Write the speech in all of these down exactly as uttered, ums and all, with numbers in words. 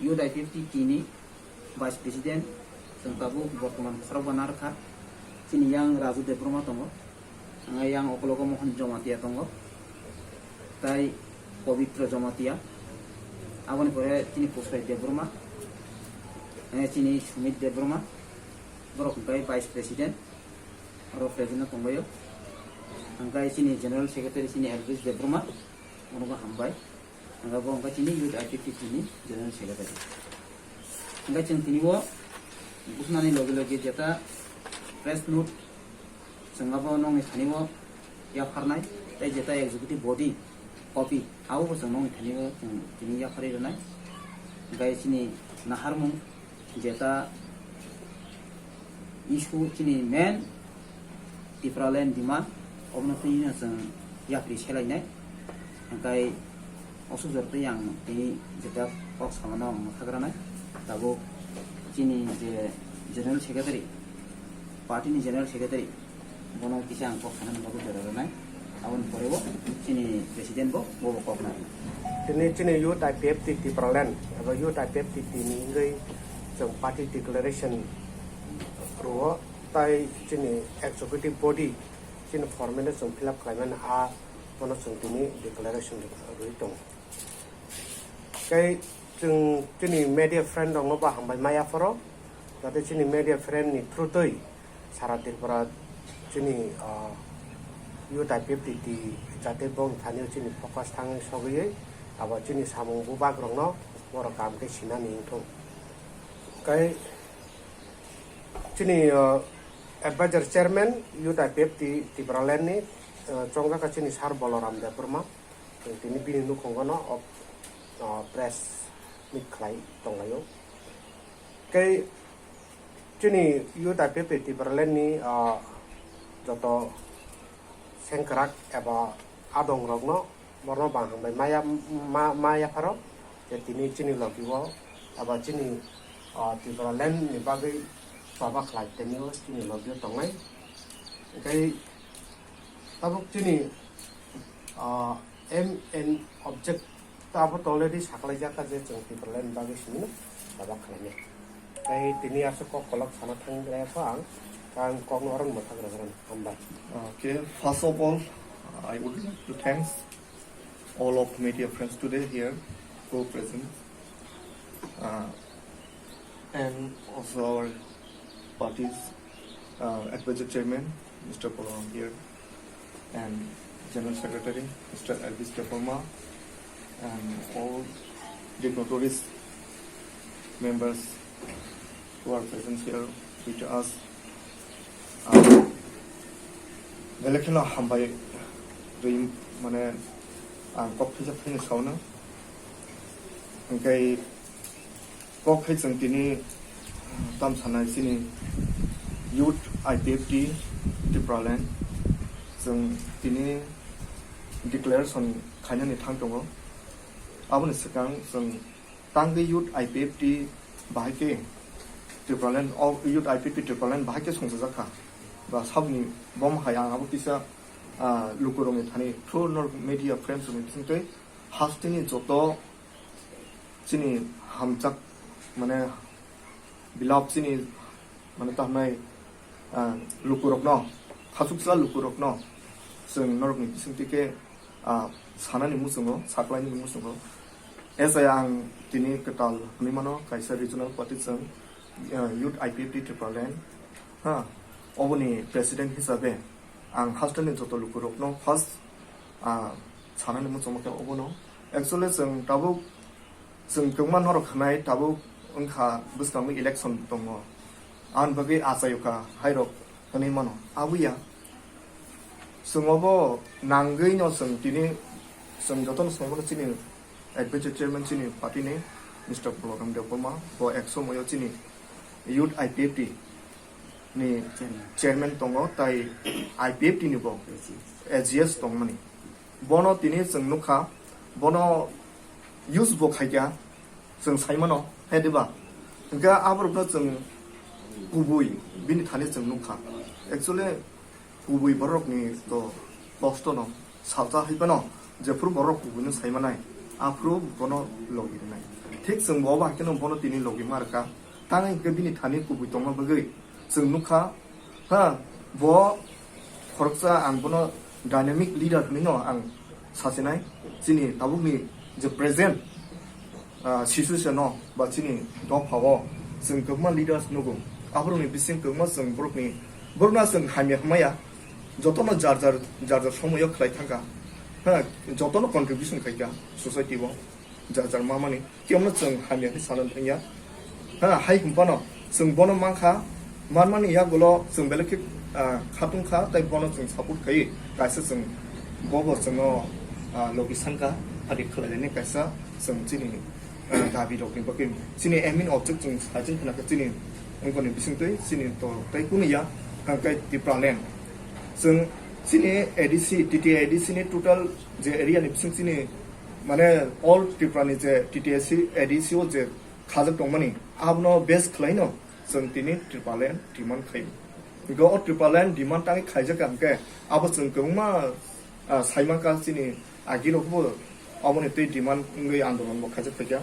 Youth I P F T ni Vice President, chwng tabuk bortoman bwsarok bo narwkha. Chini yang Raju Debbarma tongo, ang yang okologo Mohan Jamatia tongo, tai Pabitra Jamatia, aboni pore chini Pusrai Debbarma, eh, chini Sumit Debbarma, borok hwnkhe Vice President, oro present no tongbaio. Hwnkhe chini General Secretary chini Elvis Debbarma, onobo hambai. Hwnkhe bo hwnkhe chini Youth I P F T ni General Secretary. Hwnkhe chwng tini o busunani loge loge jeta press note chwng abo nokni thani o yapharnai, tei jeta executive body copy abo bo chwng nokni thani o chwng tini yapharwi rwnai. Hwnkhe chini naharmung jeta issue chini main Tipraland demand, obono twi no chwng yapri selainai. Hwnkhe osuk jora twi ang tini jeta kok samano ang mwthagranai. Tabuk chini je General Secretary, party ni General Secretary, bono kisa ang kok sanani bagwi jora rwnai. Aboni pore o chini president bo, bo bo kok nai. Tini chini Youth I P F T Tipraland, abo Youth I P F T ni wngwi chwng party declaration rwo, tai chini executive body chini format no chwng fill up khlaimani, a bono chwng tini declaration rwwi tongo. Tei chwng chini media friend rokno bo hambai maya phoro, jate chini media friend ni through twi sara Tripura chini, ah, Youth I P F T jate bong thani o chini focus thangwi sogwi abo chini samung bubak rokno borok kaham khe sinani wngthung. Tei chini, ah, advisor chairman Youth I P F T Tipraland ni, ah, chongjak kha chini sir Balaram Debbarma. Tini bini nukhungo no, o, o, press meet khlai tonglaio. Tei chini Youth I P F T Tipraland ni, o, joto sengkrak eba adong rokno borno bang hambai maya, ma, ma yapharo je tini chini logi o eba chini, o, Tipraland ni bagwi choba khlai tini o chini logi o tongnai. Tei tabuk chini, o, aim and object abo to already saklaijak kha je chwng Tipraland bagwi simi no choba khlainai. Tei tini aswk kok kolok sana thang rwya kho ang, ang kok no oro mwthang rwgwrang. Hambai. Okay, first of all, I would like to thanks all of media friends today here who present, uh, and also our party's, uh, advisor chairman, Mister Balaram here, and General Secretary, Mister Elvis Debbarma, and all dignitaries, members who are present here with us. Ah, belai kheno hambai rwi, mane, ang kok phaisa phano sauna. Hwnkhe kok hai chwng tini tam sanai chini Youth I P F T Tipraland chwng tini declaration khainani thang tongo. Aboni swkang chwng tangwi Youth I P F T bahai khe Tipraland, o Youth I P F T Tipraland bahai khe songchajak kha. Ba saboni bom hai ang abo kisa, ah, lukurokni thani through nor media friends rokni bisingtwi hasteni joto chini hamjak, mane, beloved chini, mane, tamnai, ah, lukurokno, khachuksa lukurokno chwng norokni bisingtwi khe, ah, sanani muchungo, saklainani muchungo. As I ang tini kwtal hwnwi mano, kaisa regional party chwng, ah, Youth I P F T Tipraland, ha, oboni president hisabe ang hasteni joto lukurokno first, ah, sanani muchungo khe obono. Actually, chwng tabuk, chwng kwbangma norok khwnai tabuk wngkha bwskango election tongo. Aboni bagwi achaiyokha hairok hwnwi mano. Abuya, chwng obo nangwino chwng tini, chwng jotono swngmano chini advisor chairman chini party ni Mister Balaram Debbarma, bo ek somoyo chini Youth I P F T ni chairman tongo, tai I P F T ni bo A G S tongmani. Bono tini chwng nukha, bono use bo khaikha, chwng saimano, he diba? Hwnkhe aborokno chwng kubui bini thani chwng nukha. Actually, kubui borokni to kosto no salsa hai phano, jephuru borok kubui no saimanai, aphuru bono logi rwnai. Thik chwng bo bai kheno bono tini logi ma rwkha. Tang hwnkhe bini thani kubui tongma bagwi chwng nukha. Ha, bo khoroksa ang bono dynamic leader hinwi no ang sachinai. Chini tabukni je present, ah, situation no ba chini dopha o chwng kwbangma leaders nugo. Aborokni bising kwbangma chwng borokni, borokno chwng hamya hwnmaya. Jotono jar jar, jar jar somoyo khlai thangkha. Ha, jotono contribution khaikha society o. Jar jar mamani. Kiyamno chwng hamya hinwi sana thangya. Ha, hai hwnphano chwng bono mankha, manmani yagulo chwng belai khe, ah, khatungkha, tei bono chwng support khaiwi kaisa chwng bobo chwngno, ah, logi sankha, adi khlainani kaisa chwng chini, ah, dabi rokni bagwi. Chini aim and object chwng sajwng khna khe chini wngkoni bisingtwi chini to tei kunu ya, hwnkhe Tipraland. Chwng chini A D C, T T A A D C ni total je area ni bising chini mane all Tripura ni je T T A A D C, A D C o je khajak tongmani, abono base khwlaino chwng tini Tipraland demand khai. Go o Tipraland demand tangwi khaijak hwnkhe abo chwng kwbangma, ah, saimanka chini agirokbo aboni twi demand wngwi andolon bo khaijak phaikha,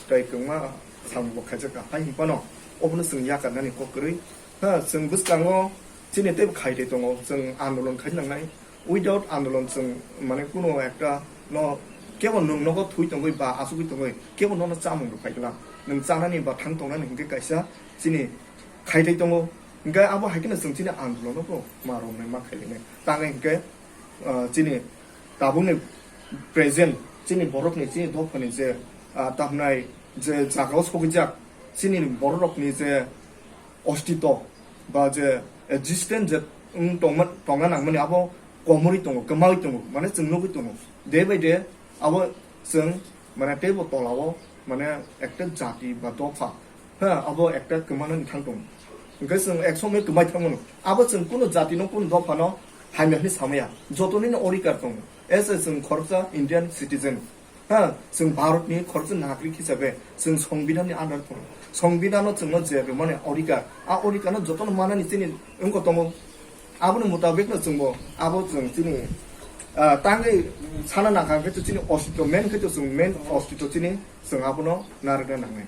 tei kwbangma samung bo khaijak kha. Hai hwnphano obono chwng yakarnani kok kwrwi. Ha, chwng bwskango chini teibo khai tei tongo, chwng andolon khai nangnai. Without andolon chwng, mane, kuno ekta no kebo nwng nogo thwi tongwi ba asugwi tongwi kebo nono chamung rw phaikla. Nwng chanani ba thang tongnani hinkhe kaisa chini khai tei tongo. Hinkhe abo hai kheno chwng chini andolono bo ma romnai ma khailainai. Tangwi hinkhe, ah, chini tabukni present chini borokni, chini dophani je, ah, tamhnai je jagao sogwijak chini bororokni je ostito ba je existence je wng tongma, tongna nangmani abo komorwi tongo, kwmawi tongo, mane chwng nugwi tongo. Day by day abo chwng, mane, teibo tolao, mane, ekta jati ba dopha, ha, abo ekta kwmanani thang tongo. Hwnkhe chwng ek somoi kwmai thangmano. Abo chwng kunu jatino, kunu dophano hamya hwnwi samaya. Jotonino odhikar tongo. As a chwng khoroksa Indian citizen, ha, chwng Bharatni khoroksa nagrik hisabe chwng Songbidanni under tongo. Songbidanno chwngno je rwmani odhikar, a odhikarno jotono manani chini wngkha tongo. Aboni mutabikno chwngbo abo chwng chini, ah, tangwi sana nangkha hwnkhe chini ostito, main khe chwng main ostito chini, chwng abono narwkna nangnai.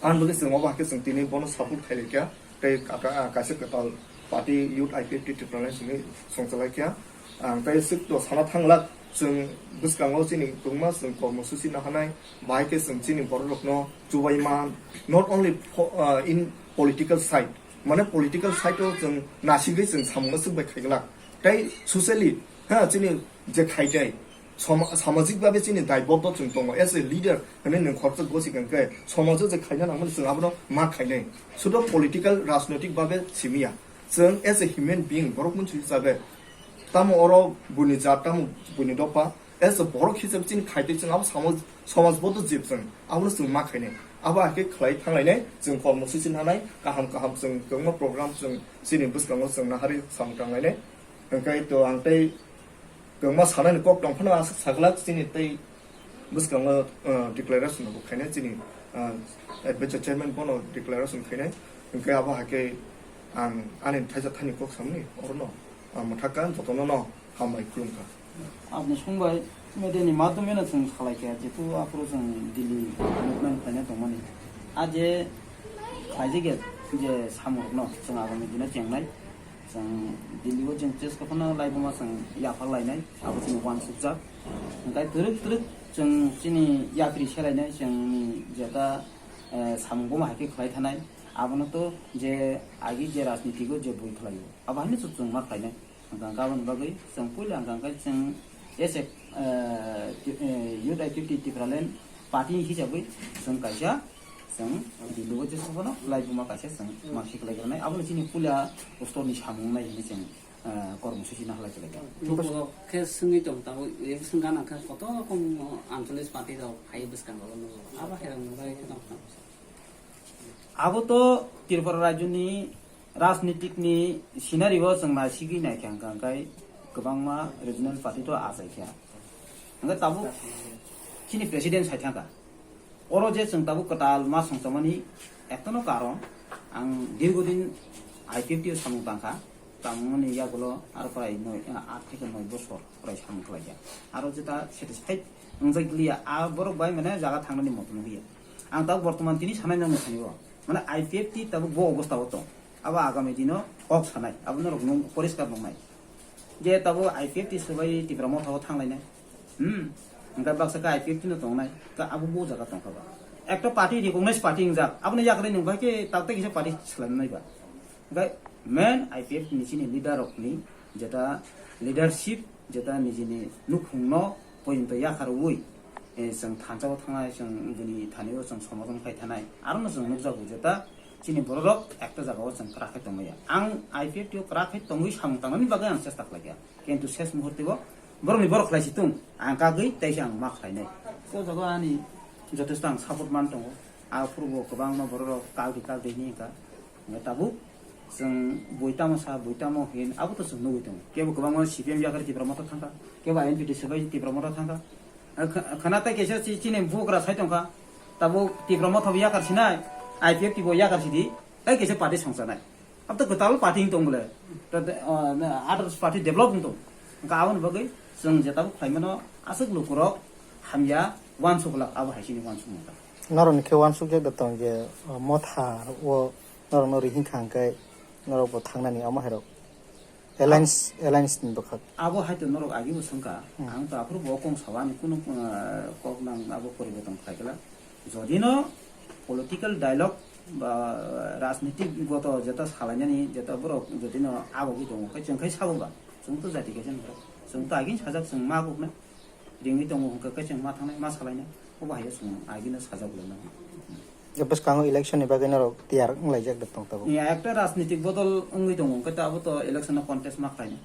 Ang bagwi chwng obo hakhe chwng tini bono support khailai kha. Tei kaka-, ah, kaisa kwtal party Youth I P F T Tripura Alliance hinwi songchalaikha. Ang tei swk to sana thanglak, chwng bwskango chini kwbangma chwng kormosuchi nahanai, bahai khe chwng chini bororokno chubaiman, not only po-, ah, in political side, mane political side o chwng nasigwi chwng samungno swk bai khaiglak. Tei socially, ha, chini je khaitai, Soma-, samajik babe chini daiboddo chwng tongo. As a leader hwnwi nwng khoroksa gosi khe somajo je khaina nangmani chwng abono ma khainai. Sudo political, rajnoitik babe simiya. Chwng as a human being, borok munsuk hisabe, tamo oro buini jat, tamo buini dopha, as a borok hisabe chini khaitwi chwng abo samaj, samajboddo jib chwng abono chwng ma khainai. Abo hakhe khlai thanglainai, chwng kormosuchi nanai, kaham kaham chwng kwbangma program chwng chini bwskango chwng naharwi samung tanglainai. Hwnkhe to ang tei kwbangma sanani kok tong phano aswk saglak chini tei bwskango, uh, declaration bo khainai chini, uh, adventure chairman bono declaration khainai. Hwnkhe abo hakhe ang ani thaisa thani kok samani orono, uh, mwthakka jotono no hambai khulumkha. Aboni songbai media ni madhyome no chwng salai kha, jehetu aphuru chwng Delhi movement khlaina tongmani. A je khlaijak ya je samung rokno chwng agami dino chengnai. Chwng Delhi o chwng chest kophano laibuma chwng yaphar lainai, abo chini uansukjak. Hwnkhe twrwk twrwk chwng chini yapri selainai, chwngni jeta, eh, samung buma hai khe khlai thanai. Abono to je agi je rajniti o je bui khlaio, abo haino chwng ma khlainai. Hwnkhe aboni bagwi chwng puila hwnkha khe chwng as a, eh, ti-, eh, Youth Activity Tipraland party hisabwi chwng kaisa Chwng Delhi o jesa phano laibuma kaisa chwng ma khiklai gwnai. Abono chini puila ustorni samung nai hinwi chwng, ah, kormo suchi nahalai chwlai kha. Nugo khe swngwi tong tabuk, e swng gana khe koto rokom ancholish party rok phai bwskango nugo. Abo hai rok nugo khe tong tong. Abo to Tripura rajyoni rajnitik ni scenario o chwng naisigwi naikha hwnkha hwnkhe kwbangma regional party to achaikha. Hwnkhe tabuk chini president sai thangkha. Oro je chwng tabuk kwtal ma songchomani ektono karon, ang dirgodin I P F T o samung tangkha, tangmani yagulo aro prai noi, ah, aat theke noi bosor prai samung khlaikha. Aro jeta satisfied Wngjak liya, a borok bai mane jaga thangnani moto nukliya. Ang tabuk bortoman tini sanai nangni thani o. Mane I P F T tabuk bo obostha o tong. Abo agami dino kok sanai. Abo norok nung poriskar nungnai. Je tabuk I P F T swbai Tipra Motha o thanglainai. Hmm. Hwnkhe baksa khe I P F T no tongnai. Ka abo bo jaga tongkha ba. Ekta party recognize party wngjak. Aboni yakarwi nung bai khe tak tei kisa party swlainai ba. Hwnkhe main I P F T ni chini leader rokni jeta leadership, jeta nijini nukhungno poyinto yakarwi, eh, chwng thansa o thangnai, chwng bini thani o chwng somoton khai thanai. Arono chwng nukjago jeta chini bororok ekta jaga o chwng kwrak khe tongmaya. Ang I P F T o kwrak khe tongwi samung tangnani bagwi ang chesta khlaikha. Kintu ses muhurte o borokni borok khlai si tung, ang kagwi tei se ang ma khlainai. O jaga ani jotosto ang support man tongo. A phurubo kwbangma bororok kagwi kagwi hini wngkha. Hwnkhe tabuk chwng bui tamo sa, bui tamo hin, abo to chwng nugwi tongo. Kebo kwbangma C P M yakar Tipra Motha thangkha, kebo I N P T swbai Tipra Motha thangkha. Kh-, khana tei kaisa chi-, chini bugra sai tongkha. Tabuk Tipra Motha bo yakar sinai, I P F T bo yakar sidi, tei kaisa party songchanai. Abo to kwtal party wng tong bole. To de, o, na, others party develop wng tong. Hwnkhe aboni bagwi chwng je tabuk khlaimano aswk lukurok hamya uansuk glak, abo hai chini uansukmung ta. Norokni khe uansukjak da tong je, o, Motha o norokno rihing kha hwnkhe norokbo thangnani omo hairok. Alliance, alliance ni bwkhak. Abo hai to norok agi bo swngkha. Hmm. Ang to aphuru bo kong sawa ani kunu, uh, kok nang abo poriborton khlai kla. Jodi no political dialogue ba rajnitik goto jeta salainani jeta borok jodi no abo gi tongo, khe chwng khai sabo ba. Chwng to jati kaisa ni borok. Chwng to agin sajak chwng ma gukna. Ringwi tongo hwnkhe khe chwng ma thangnai, ma salainai. Obo hai chwng agino sajak le nang. Bwskango election ni bagwi norok tiyar wnglaijak da tong tabuk. Ya, ekta rajnitik bodol wngwi tongo, hwnkhe to abo to election o contest ma khlainai.